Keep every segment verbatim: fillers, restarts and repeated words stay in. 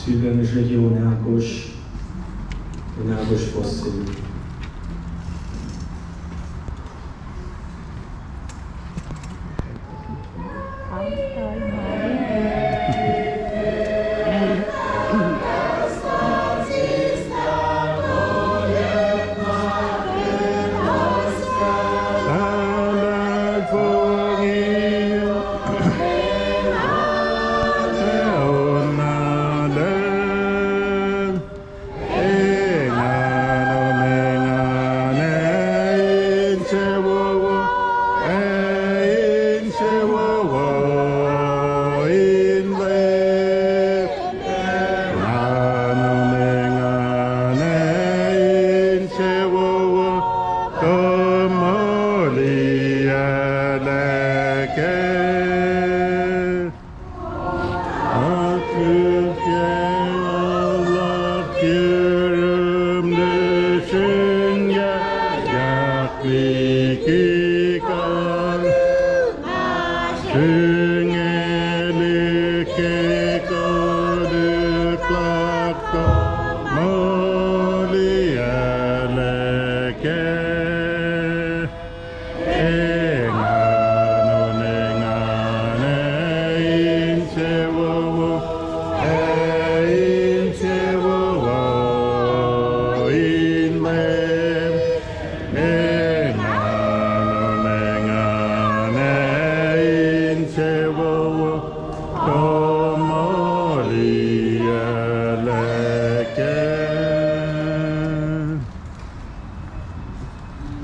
Sifacna srihke on ahkosr, on ahkosr fuhs se.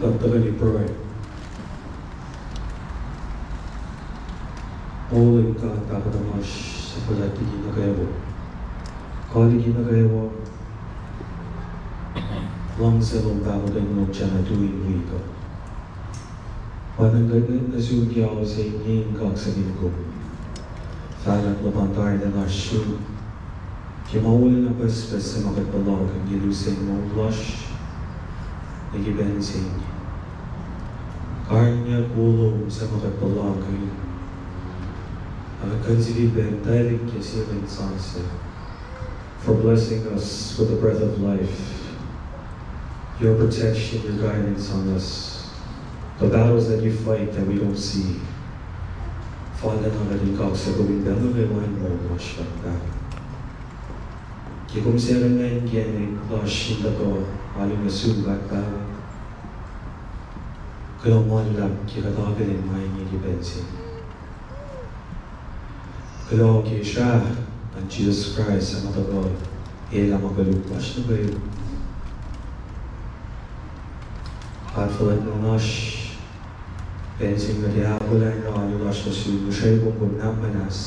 Kuht tuhkweni pruhe. O Leum God, Pahpah tuhmasr, suc fuhlwact liki nuh kwewa, kuh liki nuh kwewa, luhngse lom, pahkotwen lom, sacna tu in wi kuht. Pa nuhnkuh nuh sum ke ao se inge in kaksakihn kom. Fahlah luhpan tarilacna sum ke ma wolacna pucspucs suc ma kuht puhlakihn ke lusen moul lasr nuh ke pacl se inge. Karihngihnyuck wolom suc ma kuht puhlakihn, ac kuht kuh in sifilpac tailik ke sie lwen sasuc, for blessing us with the breath of life, your protection, your guidance on us, the battles that you fight that we don't see. Fahlah na kuht in kaksakihn kom in pacl nuh kwewa in moul lasr, kuht pahlah. Ke kom sacnweacng ke inkacnek lasr in tuhkuh alu nuh sum, kuht pahlah. Kuloh ma luhlahp ke kuht akihlen ma inge ke pacl se inge. Kuloh ke srah luhn Jisus Kraist suc ma tuhkuh elah ma koluk lasr nuh kwewa. God fuhlwact lasr, pacl se inge kuht ahkolah in alu lasr nuh sum, ngihsre kom, kom nahp muhnahs.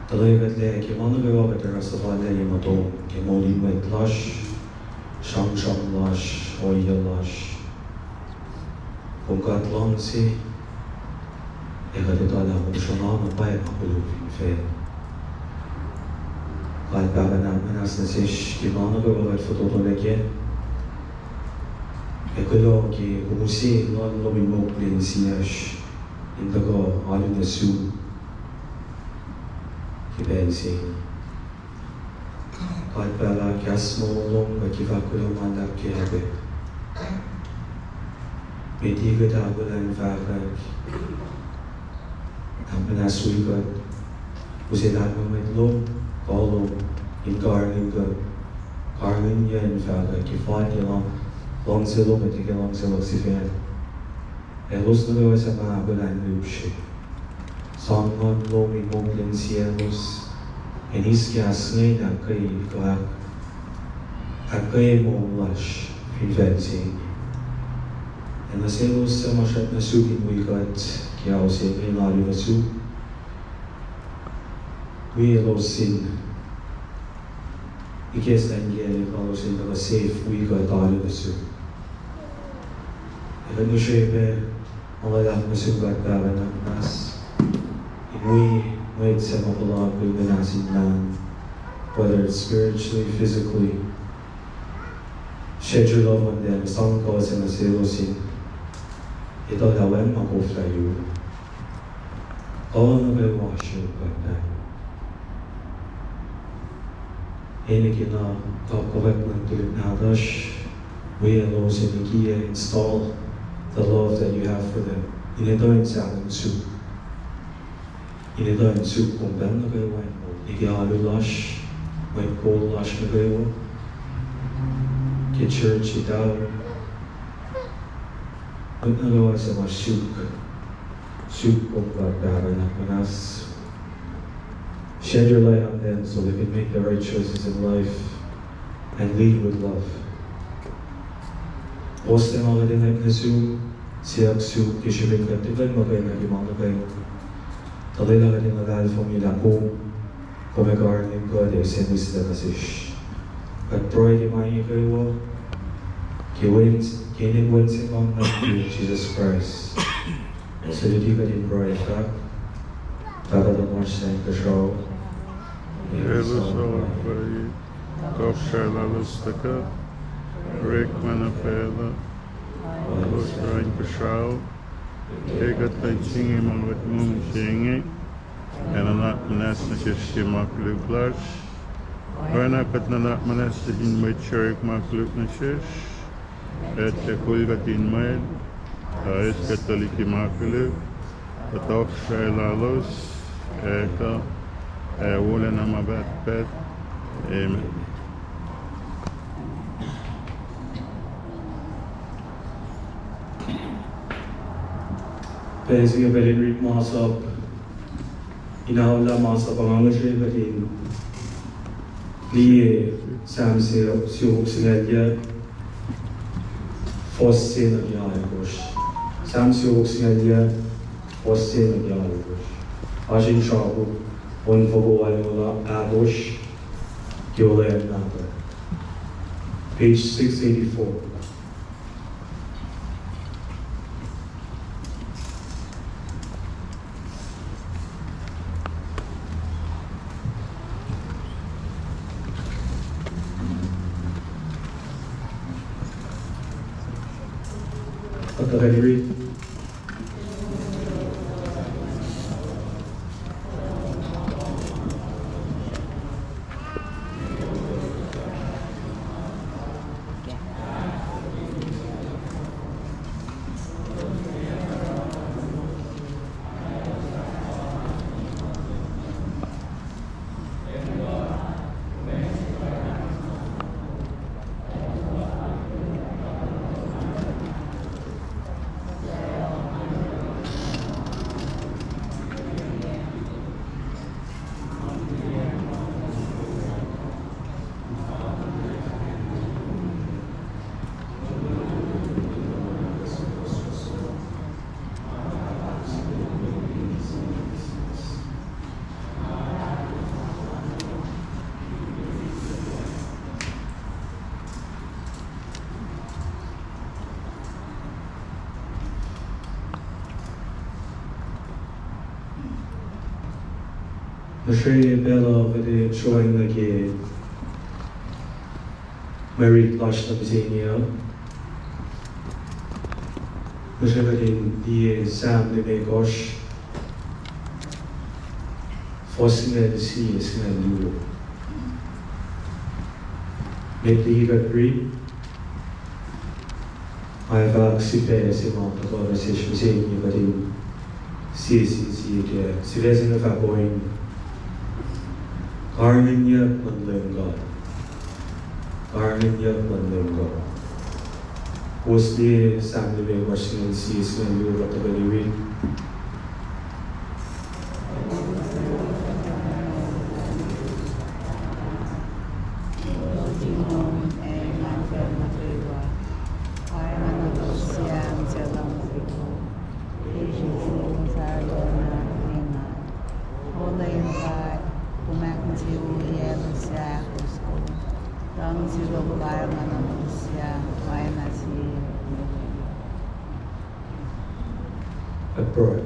Tuhlac kuhtlac ke ma nuh kwewa kuht oruh suhfal ye motom ke moul in mwet lasr, sramsram lasr, ohiyac lasr. Kom God luhngse, ac kuht etuh lah kom sruhnga na pwacye ma koluk fin facl. God Pahpah, nahp muhnahs nuh sesr ke ma nuh kwewa kuht fototolac kac. Ac kuloh ke kom use Nguhn lom in mokle insiyacsr in tuhkuh alu nuh sum ke pacl se inge. God Pahpah, kahs moul lom kuht ke fahk kuloh ma luhlahp kac pac. Met liki kuht ahkolah in fahkwack, nahp muhnahs wi kuht. Use lahlmwetmwet lom, kuh lom in karihngihn kuht, karihngihnyuck in fahkwack ke fal ke luhngse lom ac ke luhngse luhk sifacna. Elos nuh kwewa suc ma ahkolah in lihpsre, sang Nguhn lom in mokle insiyaclos, ac eis kahs inge in ahkkweye kuh ahk-, ahkkweye moul lasr fin facl se inge. Ac nuh selos suc ma srack nuh sum in wi kuht ke ao se inge in alu nuh sum, wi elos in ikacslah inkacnek lalos in tuhkuh sef wi kuht alu nuh sum. Ac kuht ngihsre pac ma luhlahp nuh sum, God Pahpah nahk muhnahs, in wi mwet suc ma puhlakihn muhnahs in mahn, whether it's spiritually, physically, shed your love on them, sang kuh se nuh selos in etuh lah wacngihn ma koflah yurum. Kuh nuh kwewa oasr yurum, God Pahpah. Ene kena kapkapwack luhn tuhlihk nahtuhsr, we elos in ekiyac install the love that you have for them. In etuh in sahngweng suk. In etuh in suk kom pacl nuh kwewa in moul. Nuh ke alu lasr, mwet kol lasr nuh kwewa, ke church ituh, mwet nuh kwewa suc ma suk, suk kom God Pahpah nuhnak muhnahs. Shed your light on them so they can make the right choices in life and lead with love. Puhs tuh ma kuht in nuh sum, siyuck sum ke srihpen kuht tiac kuh in muhkwena ke ma nuh kwewa. Tuh lwelah kuht in luhlahlfongi lah kom, kom ac karihngihn kuht ac sang mihslac nuh sesr. Kuht pruhe ke ma inge kwewa ke wen, ke inen Wen se ma nuhnak, Jisus Kraist. Suc luti kuht in pruhe fahk, Pahpah tuhmasr Inkuhsrao, elos oacyacpac tohkohsrahi lalos tuhkuh, orekma nuh facluh, lalos oruh inkuhsrao, ke kuht lwen se inge ma kuht mongse inge, ac nuhnak muhnahs nuh sesr ke ma koluk lasr, oacna kuht nuhnak muhnahs nuh sin mwet suc orekma koluk nuh sesr. Kuht ac kol kuht in mwet, tuh eis kuht tuh liki ma koluk, tuh tohkohsrahi lalos, ac kuh, ac wolacna ma pahtpaht. Amen. Pacl se inge pacl in riti masap, in aolah masap, ac nga ngihsre kuht in liye Sam se siofok singucul yac, fuhs se nuh ke alkosr. Sam siofok singucul yac, fuhs se nuh ke alkosr. Oasr in sraku, on foko alkohsr, ahkosr, ke olweacng nahtuhl. Page six eighty-four. Kuht tuhkweni riti. Nuh srihpac pacl uh kuht ac sroacng nuh ke mwe rit lasr nuh mihsenge uh. Nuh srihpac kuht in liye Sam limekohsr, fuhs singucul sie, singucul luo. Met liki kuht rit, ac fahk sifac se ma tuhkuh nuh sesr mihsenge kuht in sie sin sie kac. Sifac se inge fahk ohinge: Karihngihnyuck luhn Leum God. Karihngihnyuck luhn Leum God. Kowos liye Sam limekohsr, singucul sie, singucul luo, kuht tuhkweni rit. O Leum God, kom ahkinsewowoye elos suc ahkos kom, luhngse lom karihngihn elos suc oacna sie. Kuht pruhe.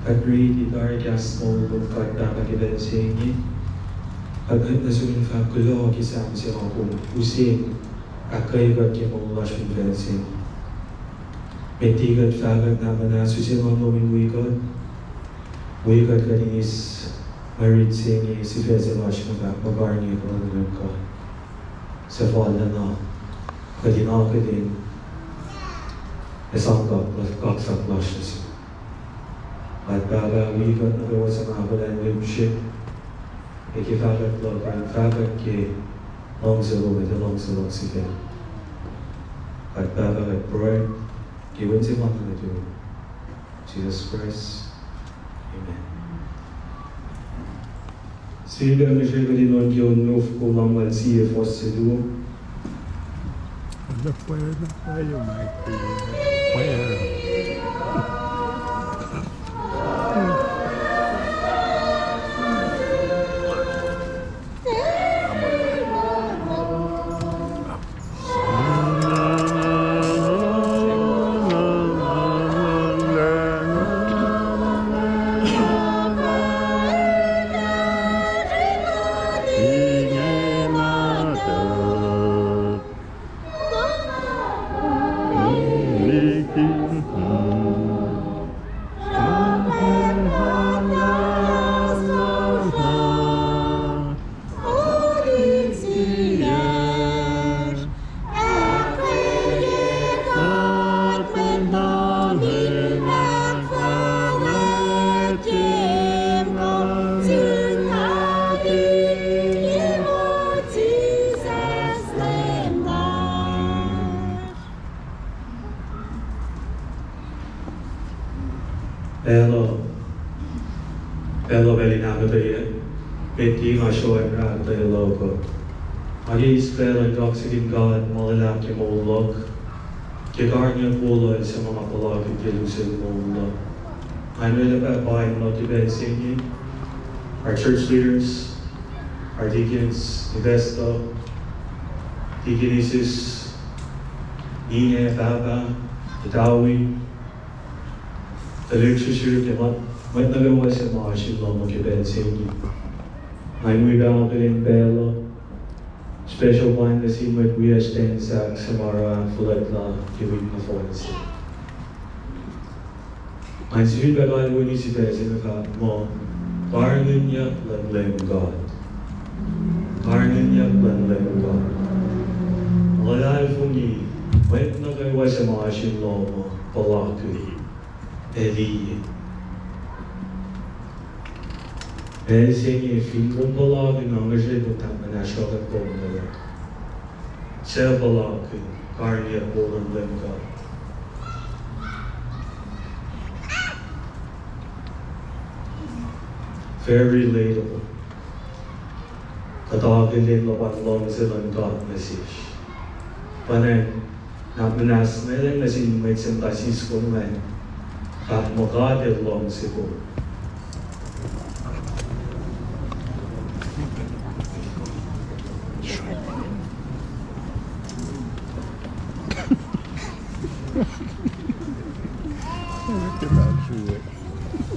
Kuht riti tari kahs moul lom, kuht pahpah ke pacl se inge. Kuht nuh sum in fahk kuloh ke Sam se ma kom use ahkkweye kuht ke moul lasr fin facl se inge. Met liki kuht fahkwack, nuhnak muhnahs, use Nguhn lom in wi kuht. Wi kuht, kuht in eis Mwe rit se inge sifac se lasr nuh fahk muh karihngihnyuck luhn Leum God, suc fal na kuht in akihlen ac sang kak-, kaksak lasr nuh sum. Kuht Pahpah, wi kuht nuh kwewa suc ma kuhlwacnlihmsrihk, ac ke fahkwack luhk an fahkwack ke luhngse lom ac luhngse luhk sifacna. Kuht Pahpah, kuht pruhe ke wen sefanna nuhtum, Jisus Kraist. Amen. Sifilpac mihsre kuht in on ke on move kolam lal sie fohs se luo. Pacl uh, pacl uh pacl in ahkuhtweyac met liki nga sroacng ahkuhtweyac luhk uh. Nga ke eis pacl in kaksakihn God ma luhlahp ke moul luhk, ke karihngihnyuck wo lal suc ma nga puhlakihn ke lusen moul luhk. Nga in oraclah pac paing luhk ke pacl se inge, our church leaders, our deacons, pastor, deaconesses, ninac, pahpah, etawi, tuhlihk srihsrihk, ac ma-, mwet nuh kwewa suc ma oasr in lohm ke pacl se inge. Nga in wi pac akihlen pacl uh special paing nuh sin mwet wiyacsr ten sahk suc ma oruh ahkfuhlwactlah ke wik nohfohn se. Nga in sifilpac kalweni sifac se inge fahk muh, karihngihnyuck luhn Leum God. Karihngihnyuck luhn Leum God. Luhlahlfongi mwet nuh kwewa suc ma oasr in lohm uh puhlakihn ac liye. Pacl se inge fin kom puhlakihn, nga ngihsre kom, muhnahs sruhkwack kom nuh suc puhlakihn karihngihnyuck wo luhn Leum God. Very relatable. Kuht akihlen luhpan luhngse luhn God nuh sesr. Pa ingacn, na muhnahs meac nuh sin mwet se muhta siskom ingacn, fahk muh God El luhngse kom.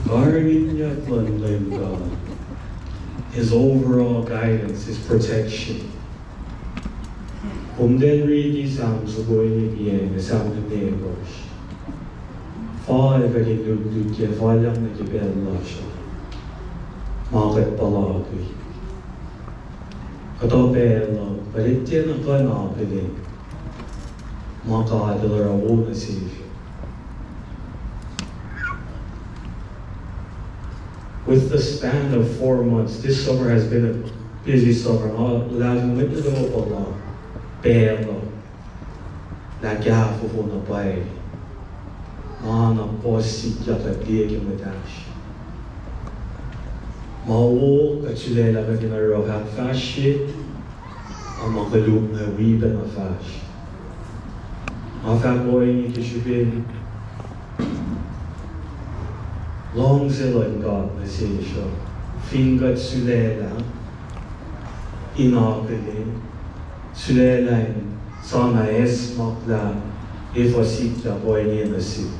Karihngihnyuck luhn Leum God, His overall guidance, His protection. Kom tiac riti Sam soko inge, Sam limekohsr. Fal kuht in lutlut kac, fal nuh ke pacl lasr uh, ma kuht puhlakihn. Kuhtuh pacl uh kuht tiacna kuh in akihlen ma God El oruh wo nuh sesr. With the span of four months, this summer has been a busy summer. Nga luhlahlfongi mwet nuh kwewa puhla pacl uh lah kahfofo na pwacye. Ma na puhs sikyak kuht liye ke mwet oasr. Ma wo kuht sulaclah kuht in oruh ahkfahsrye, a ma koluk inge wi pac na fahsr. Nga fahk ohinge ke srihpen luhngse luhn God nuh sesr uh, fin kuht sulaclah in akihlen, sulaclah in sang acsmaklah efuh sikyak ohinge nuh sihk,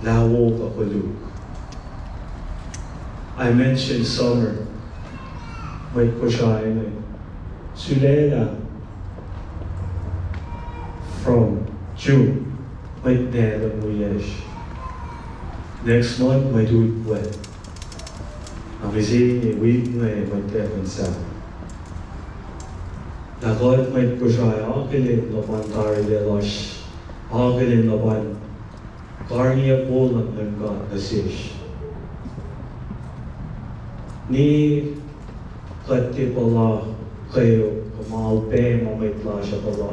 lah wo kuh koluk. I mentioned summer, mwet Kosrae inge sulaclah from June, mwet nacluhn wiyacsr. Next month, mwet ukwe. Na mihsenge wik inge mwet Leman Sahk, na kuht mwet Kosrae akihlen luhpan tarilac lasr, akihlen luhpan karihngihnyuck wo luhn Leum God nuh sesr. Ne kuht tiac puhla kweok kuh ma upac ma mwet lasr uh puhla,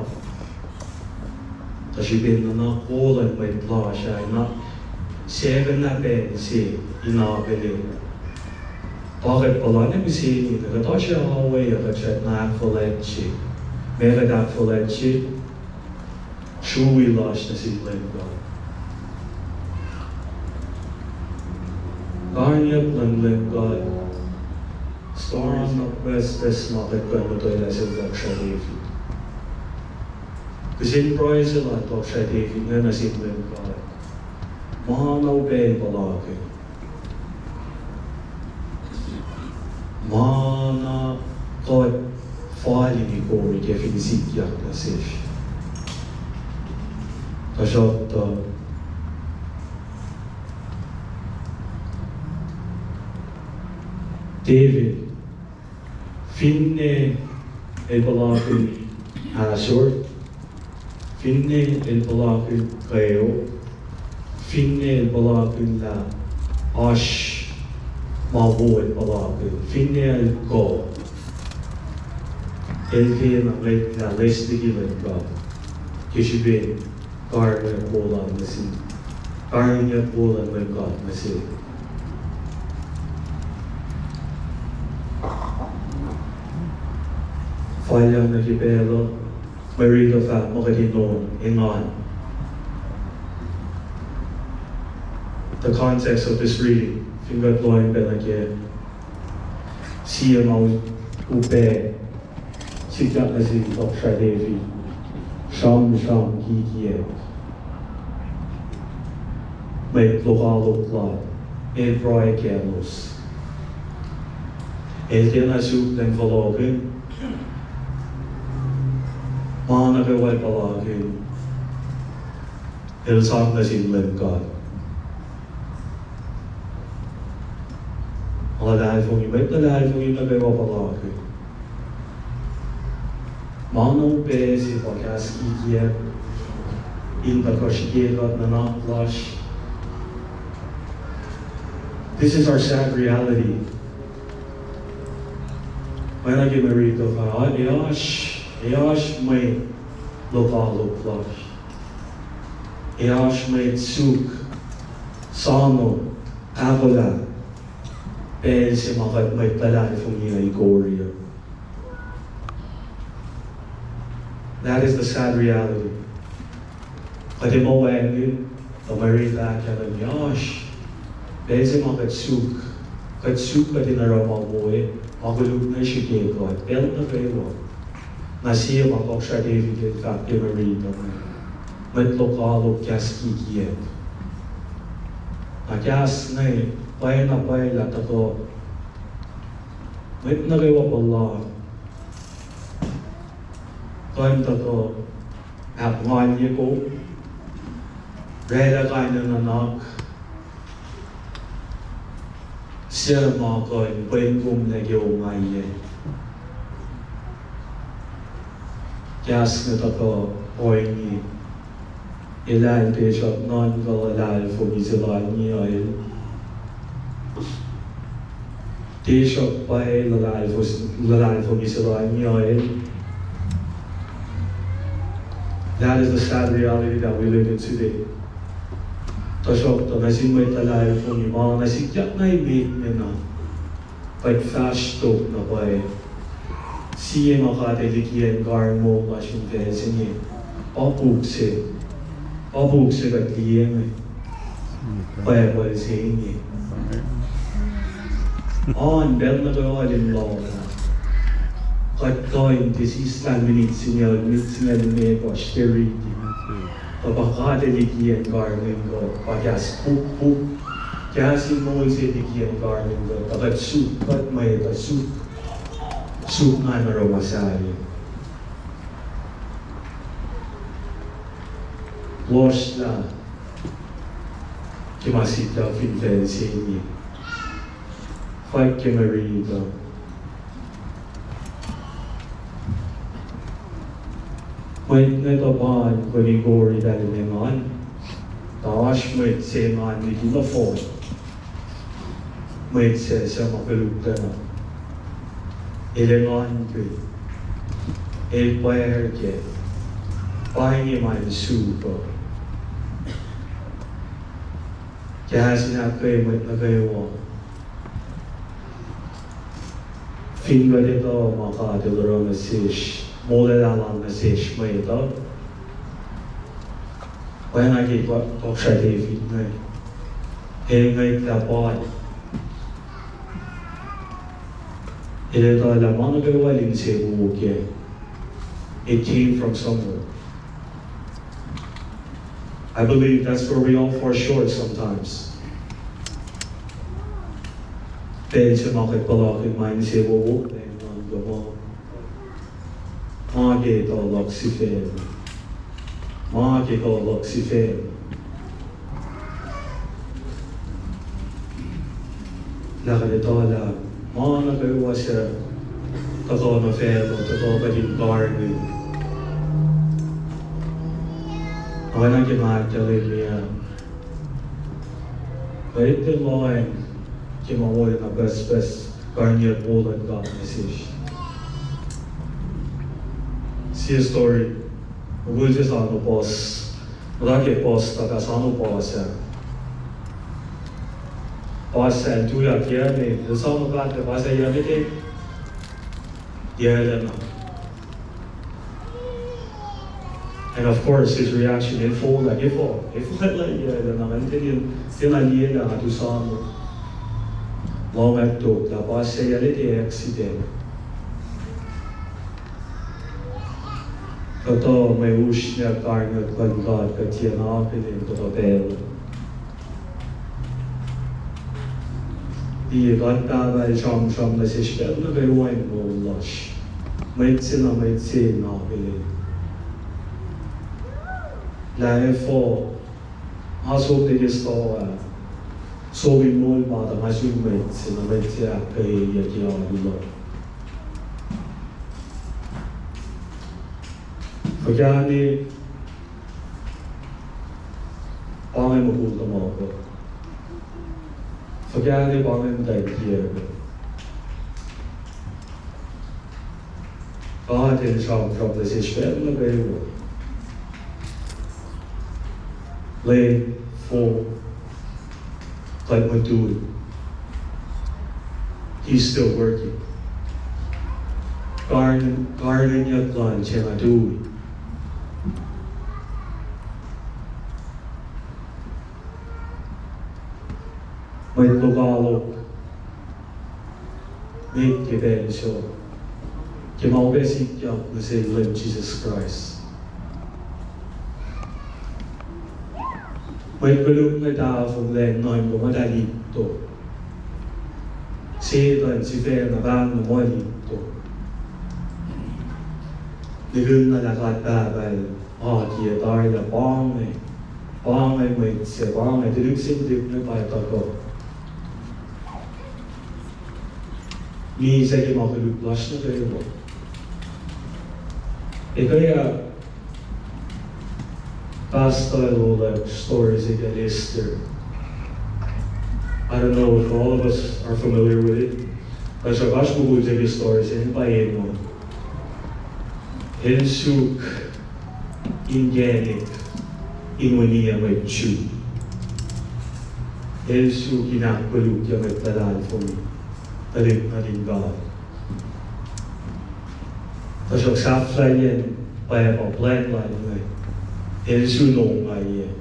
tuh srihpen nuhnak wo luhn mwet lasr ah na sahflah pacl se in akihlen. Pa kuht puhla nuh mihsenge, na kuht oasr awe uh kuht srackna ahkfuhlwactye. Ma kuht ahkfuhlwactye, srui lasr nuh sin Leum God. Karihngihnyuck luhn Leum God, srui na pucspucs ma kuht kuh in muhtwaclah sel Tohkohsrah David. Kihsen pruhe se lal Tohkohsrah David inge nuh sin Leum God, ma na upac el puhlakihn, ma na kuht fal in ikori ke fin sikyak nuh sesr. Tuhsruhktuh David, finne el puhlakihn ahsor, finne el puhlakihn kweok, finne el puhlakihn lah oasr ma wo el puhlakihn, finne el kuh, el tiacna ngwetlah loes liki Leum God ke srihpen karihngihnyuck wo lal nuh sin, karihngihnyuck wo luhn Leum God nuh sel. Fal ah nuh ke pacl uh, mwe riti uh fahk muh kuht in on engan. The context of this reading, fin kuht lohacng pacna ke sie ma upac sikyak nuh sin Tohkohsrah David, sramsram kikiacp. Mwet lokoalok lal, el pruhe kaclos. El tiacna suk lwen fohlohkihn. Ma nuh kwewa el puhlakihn, el sang nuh sin Leum God. Luhlahlfongi, mwet luhlahlfongi nuh kwewa puhlakihn. Ma na upac se pa kahs kikiacp in tuhkuh srihke kuht nuhnak lasr. This is our sad reality. Pacna ke mwe riti uh, ac oasr, ac oasr mwet lokoalok lasr, ac oasr mwet suk, sano, ahkolah pacl se ma kuht mwet luhlahlfongi uh ikori uh. That is the sad reality. Kuht ac muh wacngihn, tuh mwe riti ahkkahlwemye oasr pacl se ma kuht suk, kuht suk kuht in oruh ma wo, ma koluk nuh srihke kuht pacl nuh kwewa. Na sie ma Tohkohsrah David el fahk ke mwe riti uh, mwet lokoalok, kahs kikiacp. Na kahs inge pwacyena pwacye lah tuhkuh mwet nuh kwewa puhla kuh in tuhkuh ahkngalye kom, oraclah kain in nuhnak suc ma kuh in pwen kom nuh ke ongaiyac. Kahs inge tuhkuh ohinge, elah el tiac sruhk nuhnkuh luhlahlfongi se lal ngiael. Tiac sruhk pwacye luhlahlfongi se lal ngiael. That is the sad reality that we live in today. Tuhsruhktuh nuh sin mwet luhlahlfongi ma na sikyak na emet me na, kuht fahsr tok na pwacye. Sie ma God El liki acn karihngihn moul lasr fin facl se inge, pa puk se, pa puk se kuht liye inge, Bible se inge. Oan pacl nuh kwewa in lohng, kuht kuh in tiac sislah minit singucul, minit singucul limekohsr ke riti, kuh pa God El liki acn karihngihn kuht, pa kahs pukpuk, kahs in moul se liki acn karihngihn kuht, pa kuht suk, kuht mwet uh suk, suk ngan oruh ma sahyac. Lohsrlah ke ma sikyak fin facl se inge. Pwacye ke mwe riti uh, mwet nge tuhpan koni kori tahl in engan, tuh oasr mwet se engan liki nohfohn. Mwet se suc ma koluk tuh na, el engankihn, el pwacr kac, pa inge ma el suk uh. Kahs in ahkkweye mwet nuh kwewa. Fin kuht etuh ma God El oruh nuh sesr, molwelah Lal nuh sesr mwet uh, pwacna ke tohkohsrah David inge, el ngwetlah pwacye. El etuh lah ma nuh kwewa el insewowo kac, it came from somewhere. I believe that's where we all fall short sometimes. Pacl se ma kuht puhlakihn ma insewowo, pacl nuhnkuh muh, ma ke tuhlihk sifacna, ma ke tuhlihk sifacna. Lah kuht etuh lah ma nuh kwewa suc tuhkuh nuh facluh tuhkuh kuht in karihngihn. Oacna ke ma ahkkahlwemye ah, kuht tiac lohacng ke ma wolacna pucspucs karihngihnyuck wo luhn God nuh sesr. Sie story, mukul se soano puhs, muhta ke puhs tuhka soano puhs ah. Puhs ah el tuyak yac me, el soano pahtlac puhs ah yac me te, yac lana. And of course, his reaction, el fohlah, efuh, efuh lah yac lana, ngan tiac, tiacna liye lah nga tu soano. Lohng ah tok lah puhs ah yac lete accident. Kuhtuh mwe usrnguck karihngihnyuck luhn God kuht tiacna akihlen kuhtuh pacl. Liye, God Pahpah El sramsram nuh sesr pacl nuh kwewa in moul lasr. Mwet se na mwet se in akihlen lah efuh, nga som nuh ke stoh ah, som in moul ma tuh nga sun mwet se na mwet se ahkkweyeyuck ke alu lal. Fuhkah ne pa inge mukul tuhmuhk uh? Fuhkah ne pa inge muhtwacn kiyuhk uh? God El sramsram nuh sesr pacl nuh kwewa. Lwen, fong, kuht mutul, He is still working. Karihngihnyuck Lal tiacna tui. Mwet lokoalok, met ke pacl sac, ke ma upac sikyak nuh sel Leum Jisus Kraist. Mwet koluk inge tahfonglac in nuhnkuh muh eltahl itto. Setuhn sifacna pahng muh el itto. Nihkihn na lah God Pahpah El akiyac tari lah pa inge, pa inge mwet se, pa inge tuhlihk se, tuhlihk inge pa tuhkuh. Misac ke ma koluk lasr nuh kwewa. Ekuh ah, pastor el olwack story se ke Esther. I don't know if all of us are familiar with it. Tuhsruhk oasr mukul se ke story se inge pa Haman. El suk inkacnek in winiyac mwet Jew. El suk in ahkkolukye mwet luhlahlfongi, tuhlihk nuhtin God. Tuhsruhk sahflahiyacn pwacpa plwacn lal inge, el sun ongaiyac.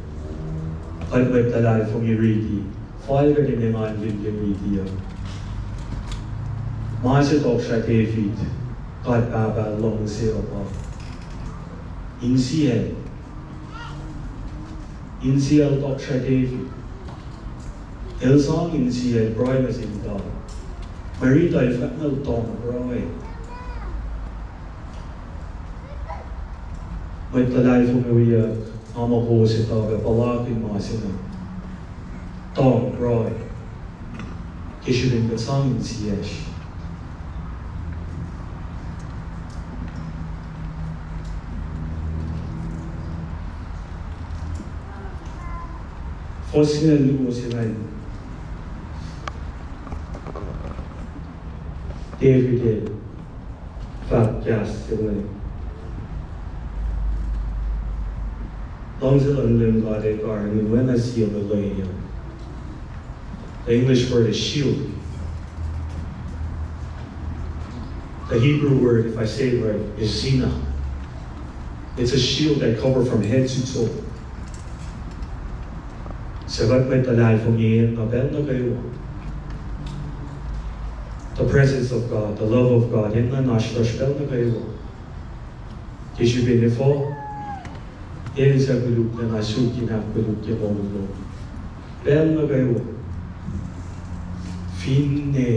Kuht mwet luhlahlfongi riti, fal kuht in engankihn ke riti uh. Ma se tohkohsrah David, God Pahpah El luhngse uh pa insiyacl. Insiyacl tohkohsrah David, el sang insiyacl pruhe nuh sin God. Mwe riti uh fahk muh el tong pruhe. Mwet luhlahlfongi wiyuck, nga muh kowos etuh pac puhlakihn ma se inge. Tong pruhe. Ke srihpen kuht sang insiyacsr. Fuhs singucul luo se ingacn, David el fahk kahs se inge: Luhngse luhn Leum God ac karihngihn oacna sie lwelweya. The English word is shield. The Hebrew word, if I say it right, is zina. It's a shield that cover from head to toe. Suc kuht mwet luhlahlfongi enenuh pacl nuh kwewa. The presence of God, the love of God, enenuh in oasr lasr pacl nuh kwewa. Ke srihpen efuh? El suc koluk na suk in ahkkolukye moul lom pacl nuh kwewa. Finne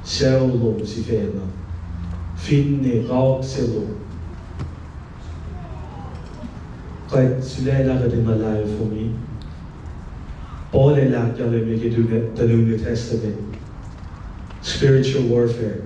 sucu lom sifacna, finne kawuck se lom, kuht sulaclah kuht in luhlahlfongi. Paul el ahkkahlwemye ke New Testament, spiritual warfare.